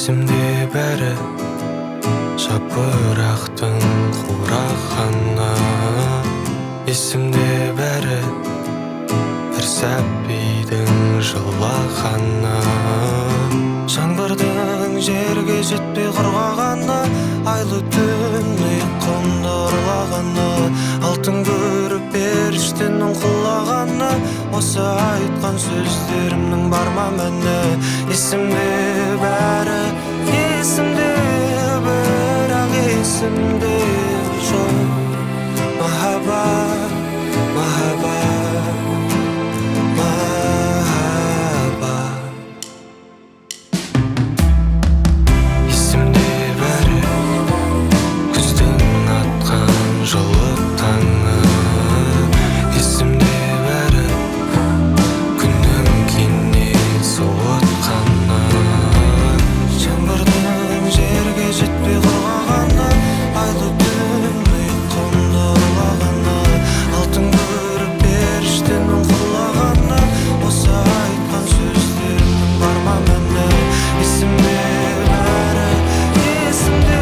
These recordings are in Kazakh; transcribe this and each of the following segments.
Есімде бәрі, жапырақтың қурағаны. Есімде бәрі, бір сәбидің жылағаны. Жаңбырдың жерге жетпей құрғағаны, айлы түн ұйқымды ұрлағаны, алтын көріп періштенің құлағаны. Осы айтқан сөздерімнің бар ма мәні? Есімде бәрі, есімде, бірақ есімде жоқ. Махаббат, махаббат, махаббат. Есімде бәрі, күздің атқан жылы таңы. Есімде бәрі, күннің кенет суытқаны. Жаңбырдың жерге жетпей құрғағаны, айлы түн ұйқымды ұрлағаны, алтын көріп періштенің құлағаны. Осы айтқан сөздерімнің бар ма мәні? Есімде бәрі, есімде,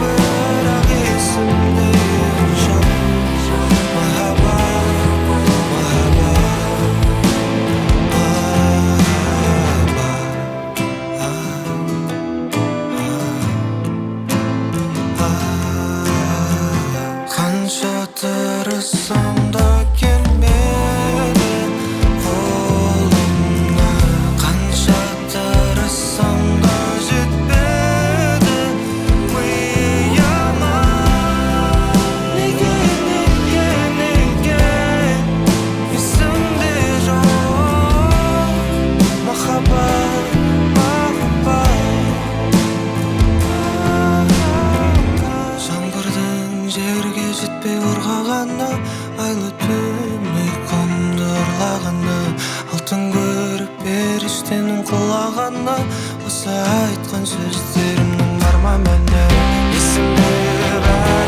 бірақ есімде жоқ. Махаббат, махаббат, махаббат. Қанша тырыссам да келмеді қолымнан, қанша тырыссам да жетпеді миыма. Неге, неге, неге есімде жоқ махаббат, махаббат. Жаңбырдың жерге жетпей құрғағаны, айлы түн ұйқымды ұрлағаны, алтын көріп періштенің құлағаны. Осы айтқан сөздерімнің бар ма мәні? Есімде бәрі.